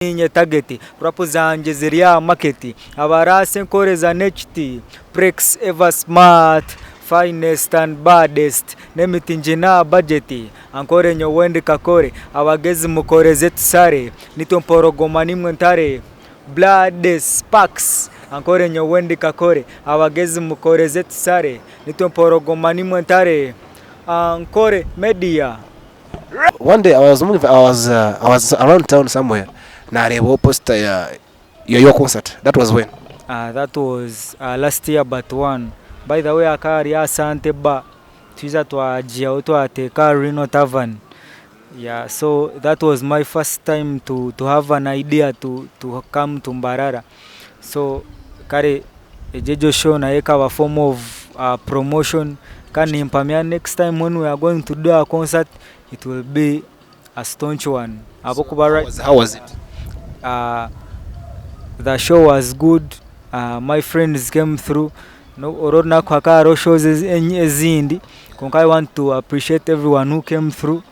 Niinye target, rap zangye ziri aha market, Abaraasa enkoreza n'ekiti, Prex ever smart, finest and baddest, n'emiti ngiine aha budget, Ankore nyowe ndi Kakore, Abagezi mukoreze tusare, Nitwe mporogoma nimwe ntare, Blood sparks, Ankore nyowe ndi Kakore, Abagezi mukoreze tusare, Nitwe mporogoma nimwe ntare, Ankore media. One day I was moving, I was, uh, I was around town somewhere nareebaho poster ya, ya your concert. That was when? That was last year but one. By the way akaba ari Asante bar twija twagiyaho twateeka aha Rhino Tavern. Yeah, so that was my first time to, to have an idea to, to come to Mbarara. So kare egyo egyo show nayo ekaba form of promotion kandi nimpamya next time when we are going to do a concert it will be a staunch one ahabw'okuba How was, how was it? The show was good, my friends came through, oru orunaku hakaba hariho shows ezindi kwonka I want to appreciate everyone who came through.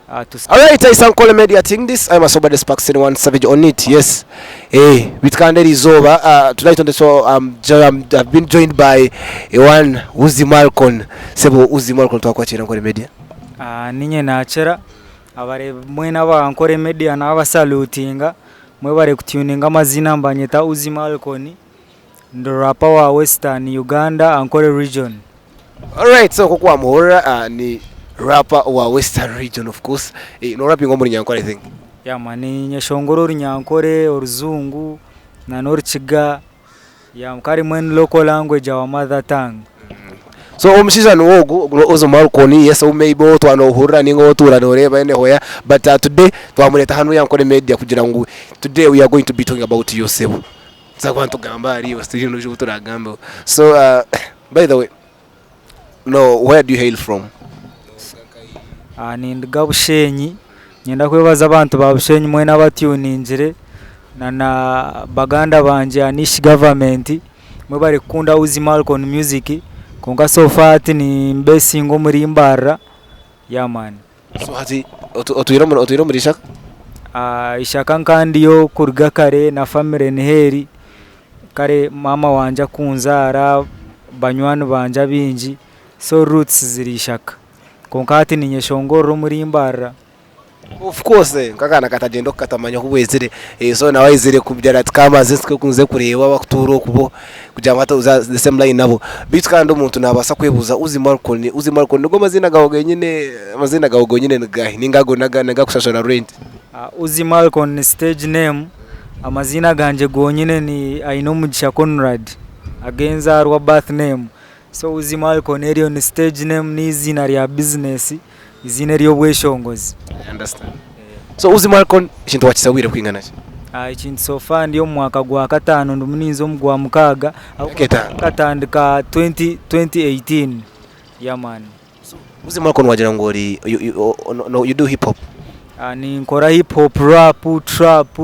To Alright, it's Ankole Media Team this. I'm a sober Sparks in one savage on it. Yes. Eh, bitkande izooba tonight on the show I've been joined by one Uzi Malcon. Sebo Uzi Malcon twakwakira Ankole Media. Ninye nakira abareebi mwena aba Ankole Media nabasalutinga mwebare kutuninga amazina mbanyeta Uzi Malcon ndi rapper wa Western Uganda Ankole region. Alright, so nkoku wamuhurira ni rapper wa Western region of course. Eh, no rapping omuri Nyankore I think. Yeah man, ninyeshongora orunyankore, oruzungu na n'orukiga yeah kare mbwenu local language our mother tongue. So omushaija niwe ogu, ogu ni Uzi Malcon, yes ou maybe ou twaba nohurira ninga ou otuura noreeba anywhere but today twamureeta hanu Ankole Media kugira ngu today we are going to be talking about you sebo. Tuza kuba nitugamba ahari iwe tihaine ondiijo ou turagambeho. So by the way, no where do you hail from? Ninduga Bushenyi, niinyenda kwebaza abantu ba Bushenyi mwena abatyuningire na na baganda bangye Anish government mwebare kukunda Uzi Malcon music kwonka so far hati nimbesinga omuri Mbarara yeah man. So hati otwire omuri Ishaka? Ishaka nkandiyo kuruga kare na family niho eri, kare maama wangye akunzaara, banywani bangye abaingi, so roots ziri Ishaka. Kwonka hati ninyeshongorera omuri Mbarara. Of course nk'akaana katagyenda oku katamanya oku bwezire, so nawe aizire kugira ati kambanze nze kureeba abakutuura oku bo kugira ngu hati oza the same line nabo. Beitu kandi omuntu nabaasa kwebuuza Uzi Malcon, Uzi Malcon nigo maziina gaawe genyine, amaziina gaawe gonyine ni gaahi ninga ago n'agakushashura rent? Uzi Malcon ni stage name, amaziina gangye gonyine ni Ainomugisha Conrad ag'enzaarwa birth name. So Uzi Malcon eryo ni stage name n'eiziina rya bizinesi, eiziina ery'obweshongozi. I understand. So Uzi Malcon ekintu wakisa bwire kwingana ki? Ekintu so far ndi omu mwaka gwa kataano ndimu ninza omu gwa mukaaga. Emyaka etaano. Nkatandika 2018 yeah man. So Uzi Malcon wagira ngu ori you, you, no, no, you do hip hop? Ninkora hip hop, rap, trap,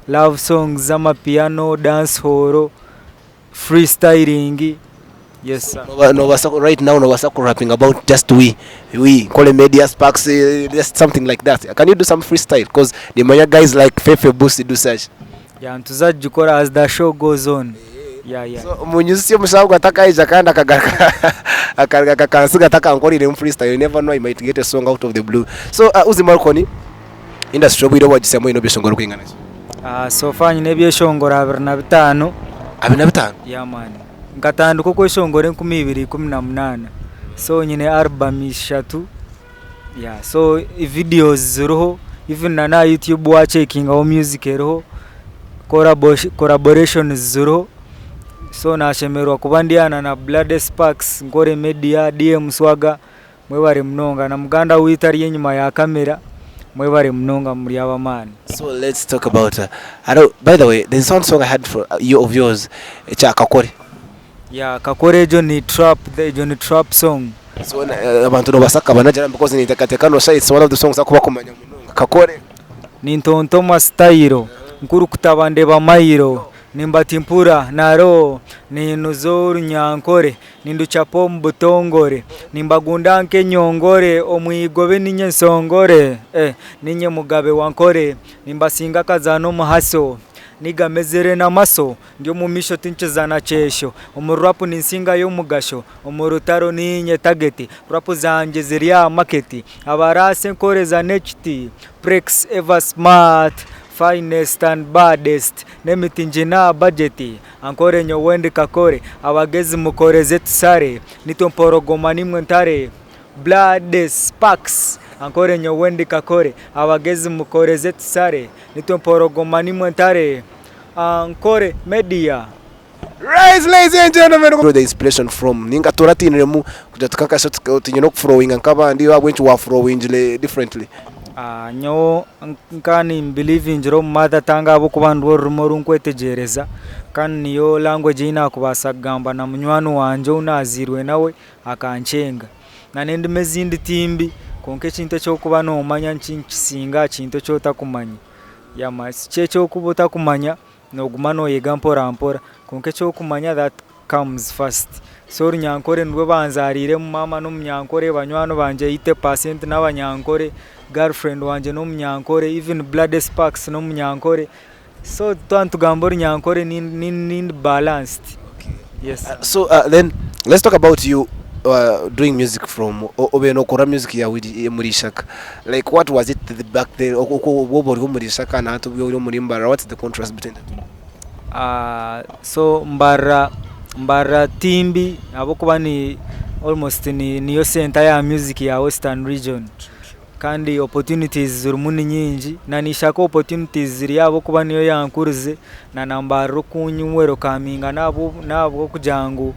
love songs, amapiano, dance hall. Freestyling yes sir. Nobaasa right now nobaasa ku rapping about just we we Nkole media sparks just something like that can you do some freestyle coz nimanya guys like Fefe Busi do such. Yeah nituza kugikora as the show goes on yeah yeah. So munyutsye omushaho ogwo atakaija kandi akagaruka akaruga akansiga atakankoreiremu freestyle you never know I might get a song out of the blue so Uzi Malcon Industry obwire obu wagitsigamu oine ebyeshongoro birikwingana ki? So far nyine ebyeshongoro 25. 25? Yeah man. Nkatandika okweshongora 2018 so nyine album ishatu yeah so videos ziriho even na n'aha YouTube wacekingaho music eriho, collaborations ziriho so nashemererwa kuba ndi aha na Bloody Sparks, Nkore Media, DM Swagger. Mwebare munonga na muganda waitu ari enyima ya kamera mwebare munonga muri ab'amaani. So let's talk about hariho by the way there's one song I heard for you of yours ekya kakore. Yeah kakore egyo ni trap egyo ni trap song. So abantu nobaasa kukabanagira because ninteekateeka noshusha it's one of the songs aku bakumanya munonga kakore. Nintontoma sitayiro nkurukutaba ndeba mayiro. Nimbatimpura na roho, niinuza orunyankore, ninducapa omu butongore, nimbagunda nk'enyongore, omu igobe niinye nsongore, eh, niinye mugabe wa Nkore, nimbasinga akazaano omuhaso, nigamezire n'amaso, ndi omu maisho tinkizaana kyesho, omu rap ninsingayo omugasho, omu rutaro niinye target, rap zangye ziri aha market, abaraasa enkore za next, Prex ever smart, finest and baddest, n'emiti ngine aha budget, Ankore nyowe ndi Kakore, abagezi mukoreze tusare, nitwe mporogoma nimwe ntare, Blood sparks, Ankore nyowe ndi Kakore, abagezi mukoreze tusare, nitwe mporogoma nimwe ntare, Ankore media. Right, ladies and gentlemen, where the inspiration from ninga toratiniremu kugira tukakasha tinyine okuflowinga nk'abandi ahabw'enki waflowingire differently? Nyowe nka nimbelievingira omu mother tongue ahabw'okuba nirwo rurimi oru nkwetegyereza kandi niyo language ei naakubaasa kugamba na munywani wangye ou naazairwe nawe akankyenga. Na n'endimi ezindi ti mbi kwonka ekintu eki orikuba noomanya nikisinga aha kintu eki otakumanya. Ki eki orikuba otakumanya Nooguma nooyega mpora mpora kwonka eki orikumanya that comes first. So orunyankore nirwo banzaariiremu, maama n'omunyankore, banywani bangye 80% n'abanyankore, girlfriend wangye n'omunyankore, even Bloody Sparks n'omunyankore. So twaba nitugamba orunyankore ni balanced. Yes. So then let's talk about you doing music from obaire nokora music yaawe omuri Ishaka like what was it back then obu oba ori omuri Ishaka na hati obu ori omuri Mbarara what's the contrast between the two? So Mbarara Mbarara ti mbi ahabw'okuba ni almost niyo center ya music ya western region. Kandi opportunities zirimu ni nyingi na nishaka opportunities ziriyo ahabw'okuba niyo yankurize na na Mbarara oku nyewerokaminga n'ahabw'okugira ngu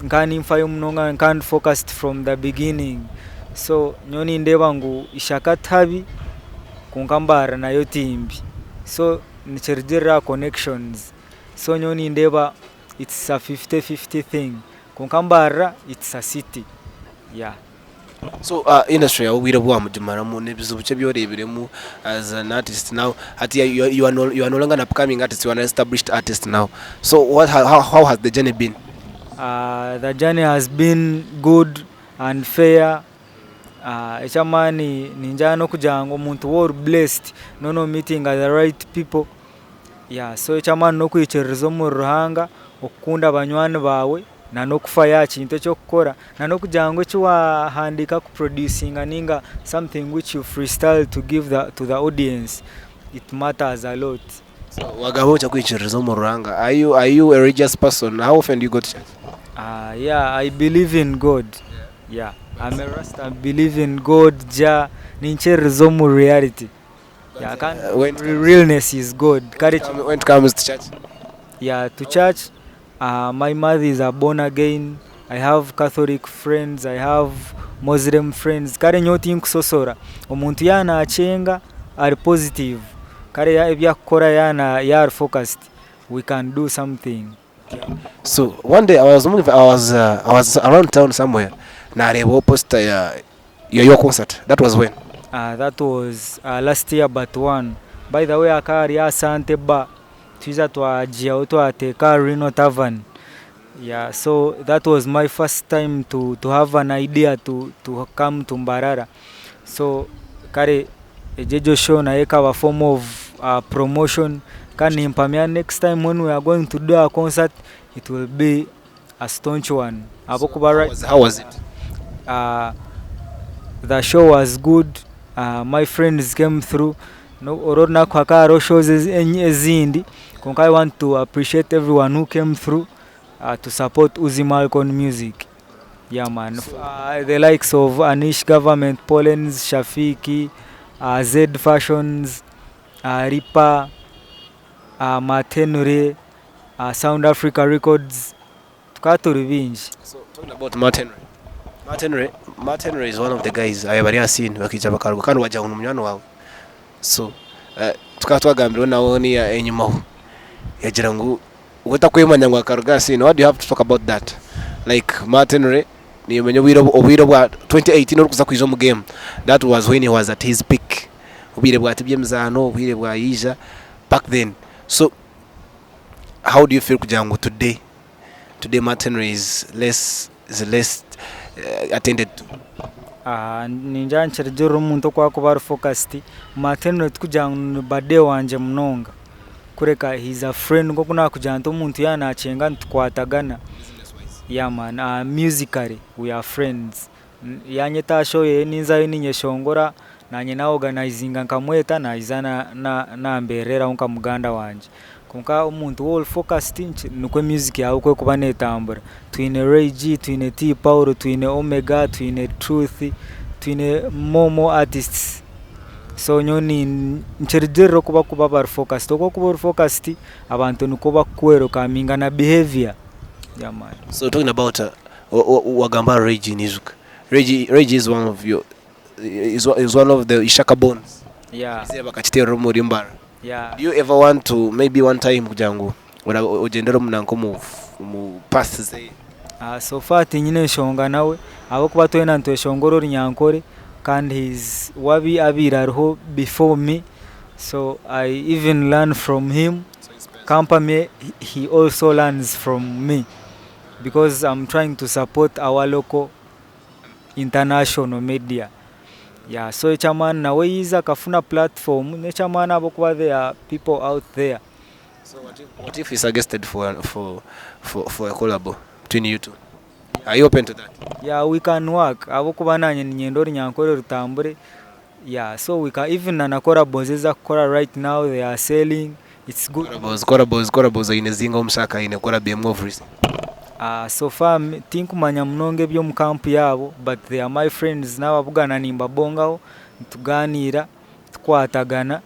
nkaba ninfayo munonga nkaba ndi focused from the beginning. So nyowe nindeeba ngu Ishaka tihabi kwonka Mbarara nayo timbi. So nikirugiirira aha connections. So nyowe nindeeba it's a 50-50 thing kwonka Mbarara it's a city, yeah. So industry yawe obwire obu wamugimaramu nebizibu ki ebi oreebiremu as an artist now hati you are no, you are no longer an upcoming artist you are an established artist now so what, how, how has the journey been? The journey has been good and fair eky'amaani ningira n'okugira ngu omuntu waaba ori blessed noba no meetinga the right people yeah so eky'amaani n'okwikiririza omuri Ruhanga, okukunda banywani baawe na n'okufayo aha kintu eki orikukora na n'okugira ngu eki waahandiika kuproducinga ninga something which you freestyle to give the, to the audience it matters a lot. So wagamba otya kwikiririza omu Ruhanga? Are you, are you a religious person? How often do you go to church? Yeah, I believe in God. Yeah, I'm a Rasta, I believe in God, Jah, ninkiririza omu reality. Yeah, kandi When it comes, realness is God. Kare when it comes to church? Yeah, to church, my mother is a born again, I have Catholic friends, I have Muslim friends, kare nyowe tinkusosora, omuntu yaaba nakyenga ari positive, kare ebi akukora yaaba ari focused, we can do something. So one day I was moving, I was, I was around town somewhere nareebaho poster ya ya your concert that was when? That was last year but one, by the way hakaba hariyo Asante bar Twija twagihaho twateeka aha Rhino Tavern. Yeah, so that was my first time to, to have an idea to, to come to Mbarara. So kare egyo egyo show nayo ekaba form of promotion kandi nimpamya next time when we are going to do a concert it will be a staunch one ahabw'okuba How right was, how was it? The show was good, my friends came through, oru orunaku hakaba hariho shows ezindi kwonka I want to appreciate everyone who came through to support Uzi Malcon music. Yeah man, the likes of Anish Government Pollens, Shafiki, Z Fashions, Ripa, Matenure, Sound Africa Records, Tukaba turi baingi. So talking about Matt Henry. Matt Henry, Matt Henry is one of the guys ayo bari aha scene bakaija bakaruga kandi wagira ngu ni munywani wawe. So tukaba twagambirwe nawe honiya enyimaho yagira ngu we takwemanya ngu akaruga aha scene. What do you have to talk about that? Like Matt Henry nimanya obwire obwire obwa 2018 orikuza kwija omu game that was when he was at his peak. Obwire bwa tibyemizaano, obwire bwa yaija back then. So. How do you feel kugira ngu today today Martinry is less is less attended to? Ningira nikirugirira omuntu oku arikuba ari focused. Martinry tikugira ngu ni bade wangye munonga kureka he is a friend nk'oku naakugira nti omuntu yaaba naakyenga nitukwatagana. Yeah man, musically we are friends. Yanyeta aha show ye ninzayo ninyeshongora, naanye na organizinga nkamweta naija nambereraho nka muganda wangye. Kwonka omuntu waaba ori focused nikwo music yaawe oku erikuba netambura. Twine Ray G, twine T Paul, twine Omega, twine Truth, twine more more artists. So nyowe nikirugirira oku barikuba bari focused. Oku orikuba ori focused abantu nikwo bakukwelcominga na behaviour. Yeah man. So talking about Wagamba Ray G niijuka. Ray G, Ray G is one of your is, is one of the Ishaka Bones. Yeah. Bizire bakakiterera omuri Mbarara. Yeah. Do you ever want to maybe one time kugira ngu ora- ogyendere omu nanka omu omu path ze? So far tinyine nshonga nawe ahabw'okuba twena nitweshongora orunyankore kandi he's wabi abaire ariho before me so I even learn from him kampamye he also learns from me. Because am trying to support our local international media yeah so eky'amaani nawe yaija akafuna platform n'eky'amaani ahabw'okuba there are people out there. So what if, what if he suggested for, for, for, for a collabo between you two? Are you open to that? Yeah we can work ahabw'okuba naanye niinyenda orunyankore rutambure yeah so we can even na na collabos ezi arikukora right now they are selling it's good. Collabos, collabos, collabos aine zingahi omushaka aine collab emwe of recent? So far tinkumanya munonga eby'omu camp yaabo but they are my friends nababugana nimbabongaho nituganiira tukwatagana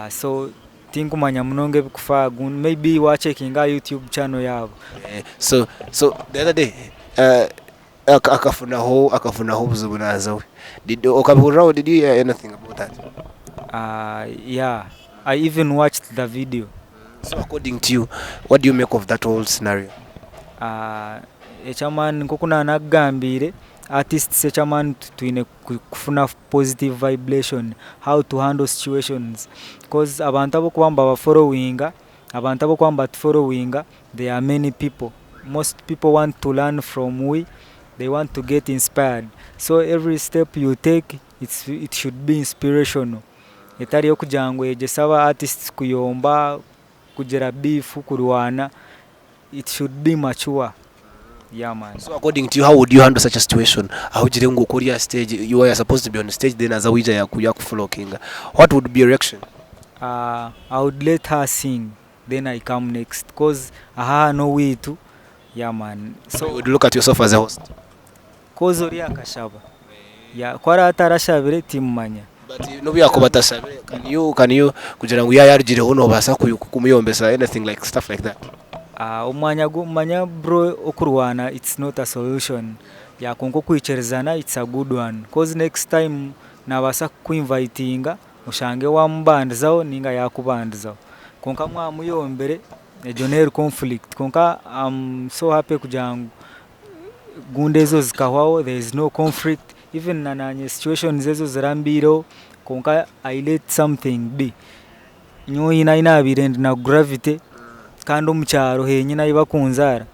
so tinkumanya munonga ebikufa aha gundi maybe wacekinga aha YouTube channel yaabo. So so the other day Akafunaho akafunaho obuzibu naaza we. Did okabihuriraho did you hear anything about that? Yeah, I even watched the video. So according to you, what do you make of that whole scenario? Eky'amaani nk'oku naanakugambiire, artists eky'amaani twine kufuna positive vibration, how to handle situations coz abantu abu orikuba nibabaforowinga, abantu abu orikuba nibatuforowinga there are many people. Most people want to learn from we, they want to get inspired so every step you take it's it should be inspirational etari y'okugira ngu eyegyese aba artists kuyomba, kugira beef, kurwana, it should be mature yeah man. So according to you how would you handle such a situation ahu ogire ngu oku ori aha stage you are supposed to be on stage then haza waija yakufulokinga what would be your reaction? I would let her sing then I come next coz ahaha n'oweitu yeah man So you would look at yourself as a host? Coz oriya akashaba yeah ku araabe atarashabire timmanya. But nobu yakuba atashabire can you can you kugira ngu yaaba yarugireho nobaasa kumuyombesa anything like stuff like that? Omwanya gu manya bro okurwana it's not a solution yeah kwonka okwikirizana it's a good one coz next time nabaasa kukuinvitinga Oshange waamubandizaho nainga yaakubandizaho. Kwonka mwaba muyombire, egyo n'eri conflict. Kwonka am so happy kugira ngu gundi ezo zikahwaho, there is no conflict, even na naanye situations ezo zirambaireho kwonka I let something be. Nyowe haine ahu naabaire ndi na gravity kandi omu kyaro henyine ahu bakunzaara,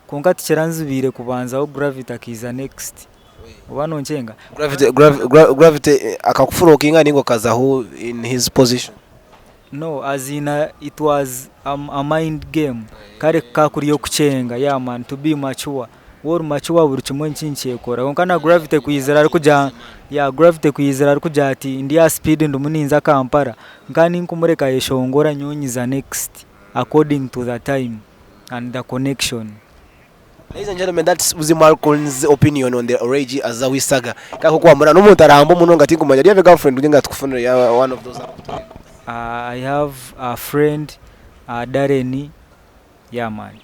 kwonka tikiranzibiire kubanzaho gravity akaija next. Oba nonkyenga? Gravity, grav, gra, gravity eh, akakufurokinga ninga okazaho in his position? No, as in it was a, a mind game. Kare kukaba kuri okukyenga, yeah man, to be mature. Waaba ori mature buri kimwe niki nikyekora. Kwonka na Gravity kwizira arikugira, yeah, Gravity kwizira arikugira ati ndi aha speed ndimu ninza Kampala, nka ninkumureka ayeshongora nyowe nyiza next according to the time and the connection. Ladies and gentlemen, that's Uzi Malcolm's opinion on the Oregi Azawi saga. Kako kwa mura n'omuntu arahamba munonga tinkumanya. Do you have a girlfriend ninga tukufunire ya one of those abakutureeba? I have a friend Darren, yeah man.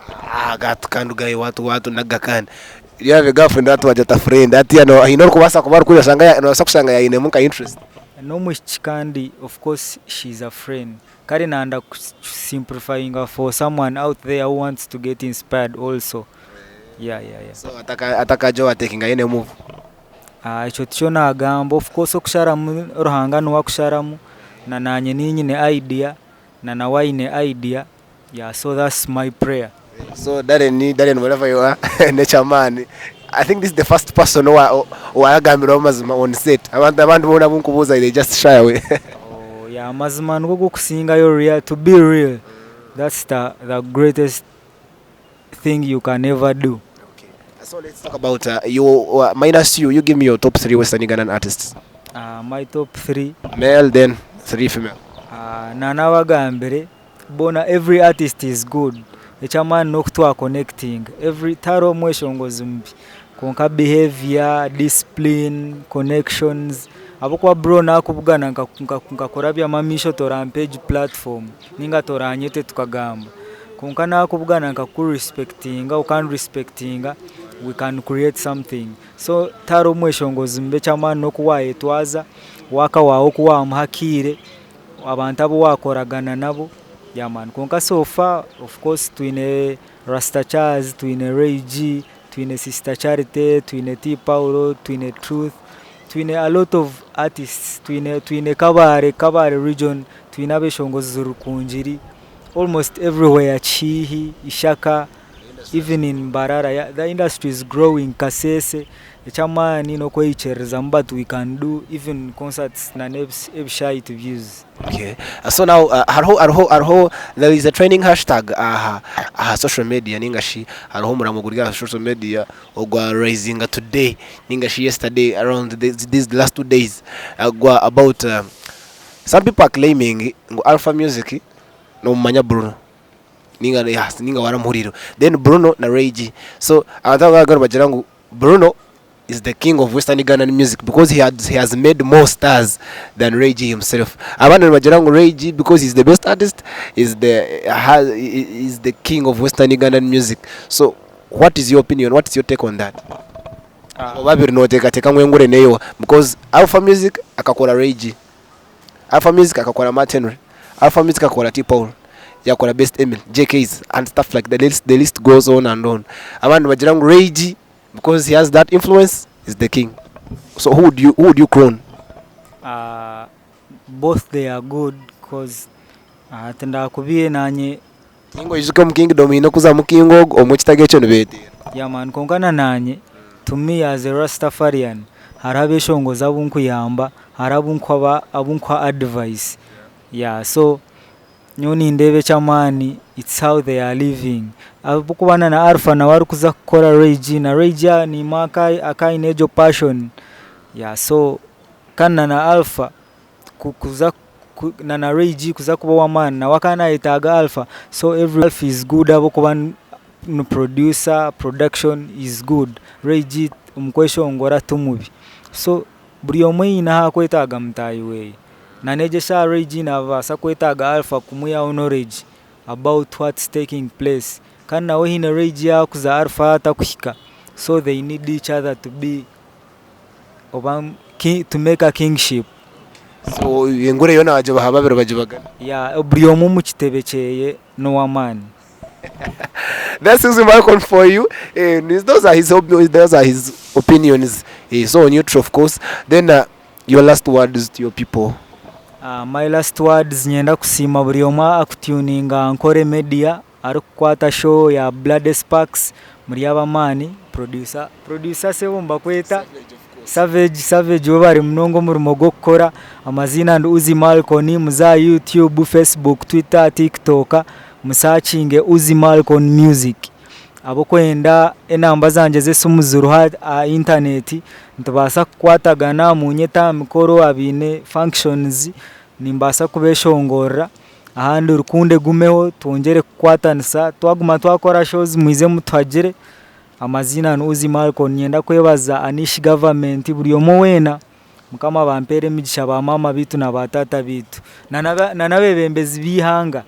Ah, gatu kandi gaye watu watu naga kandi. Do you have a girlfriend watu wajata friend ati ano haine orikubaasa kuba arikuriira oshanga ya- nobaasa kushanga yainemu nka interest. N'omwishiki kandi of course she's a friend. Kare nanda ku simplifyinga for someone out there who wants to get inspired also. Yeah, yeah, yeah. So ataka atakaja owatekinga any move. Ah, ekyo tikyo nagamba of course okusharamu Ruhanga niwe akusharamu na nanye ninyine idea na nawe ayine idea. Yeah, so that's my prayer. So Darren, Darren wherever you are, n'eky'amaani. I think this is the first person owa owayagambirwaho amazima on set. Abantu abandi boona abu nkubuuza they just shy away. Oh, yeah, amazima nigo gokusingayo real, to be real that's the, the greatest thing you can ever do. Okay. So let's talk about your minus you. You give me your top three Western Ugandan artists. My top three. Male, then three female. Nanabagambire boona every artist is good eky'amaani n'oku twa connectinga every tihariho omweshongozi mubi kwonka behaviour, discipline, connections ahabw'okuba bro nakubugana nkakurabyamu amaisho torampa egi platform ninga toranyete tukagamba kwonka nakubugana nkaku respectinga okan respectinga we can create something so tihariho omweshongozi mubi eky'amaani n'oku wayetwaza waaka waawe oku wamuha akaire. Abantu abu wakoragana nabo yeah man kwonka so far of course twine Rasta Charles, twine Ray G, twine Sister Charity, twine T Paulo, twine Truth, twine a lot of artists, twine twine Kabale, Kabale region, twine abeshongozi Rukungiri, almost everywhere Kihihi, Ishaka, even in Mbarara yeah the industry is growing Kasese eky'amaani n'okweyikiririzamu but we can do even concerts na n'ebishaayi tubyijuze. Okay. So now hariho hariho hariho there is a trending hashtag aha aha social media ninga shi hariho omuramo guri aha social media ogwa risinga today ninga shi yesterday around this, these last 2 days gwa about some people are claiming ngu Alpha Music nomumanya Bruno ninga yes, ninga waramuhurire then Bruno na Ray G. So abantu aba nibagira ngu Bruno is the king of Western Ugandan music because he has made more stars than Ray G himself. Abandi nibagira ngu Ray G, because he's the best artist, is the king of Western Ugandan music. So what is your opinion? What is your take on that? Abo babiri noteekateeka ngu engure neyo because Alpha Music akakora Ray G, Alpha Music akakora Matt Henry, Alpha Music akakora T Paul, yakora Best Emil, JKs and stuff like that. The list goes on and on. Abandi bagira ngu Ray G, because he has that influence, is the king. So who would you crown? Both they are good cause tindakubiire nanye. Ninga oijuke omu kingdom haine okuzamu king ogu omwe ekitabo ekyo nibeteera. Yeah man, kwonka na nanye to me as a Rastafarian hariho abeshongozi abu nkuyamba, hariho abu nkuha abu nkuha advice, yeah, so nyowe nindeeba eky'amaani it's how they are living ahabw'okuba na na Alpha nawe arikuza kukora Ray G na Ray G niimuha akaine egyo passion, yeah, so kandi na na Alpha kuza na na Ray G kuza kuba ow'amaani nawe akaba nayetaaga Alpha. So every Alpha is good ahabw'okuba ni producer, production is good. Ray G omu kweshongora ti mubi, so buri omwe haine ahu akwetaaga mutaahi weye. Na n'egyo eshaaha Ray G nabaasa kwetaaga Alpha kumwihaho knowledge about what's taking place kandi nawe haine Ray G ahakuza Alpha ahu atakuhika, so they need each other to be oba to make a kingship. So engure yoona bagibaha babiri bagibagana. Yeah, buri omwe omu kitebe kyeye n'ow'amaani. That's Uzi Malcolm for you. And those are his opinions. He's so neutral, of course. Then your last words to your people. My last words, nyenda kusiima buri omwe akutuninga Nkore Media arikukwata show ya Blood Sparks. Muri ab'amaani. Producer, producer sebo mbakweta Savage, Savage, webare munonga omurimo gw'okukora. Amaziina ndi Uzi Malcolm. Muze aha YouTube, Facebook, Twitter, TikTok, musearchinge Uzi Malcolm Music. Ab'okwenda enamba zangye z'esimu ziriho aha intaneti, nitubaasa kukwatagana munyete aha mikoro. Abaine functions nimbaasa kubeshongorera. Ahandi rukundo egumeho, twongyere kukwatanisa, twaguma twakora shows mwize mutuhagire. Amaziina ni Uzi Malcolm. Niinyenda kwebaza Anish government, buri omwe weena. Mukama abampeere emigisha, ba maama biitu na ba taata biitu na n'abeebembezi b'eihanga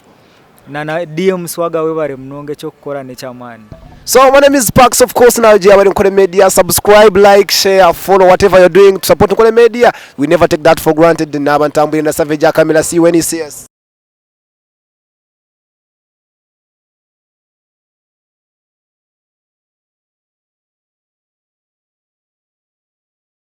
na DM Swaga, webare munonga, eky'okukora n'eky'amaani. So my name is Sparks, of course. Now, Jia Nkore Media. Subscribe, like, share, follow, whatever you're doing to support Nkore Media. We never take that for granted. Naba ntambwire na Savage Akamila. See you when you see us.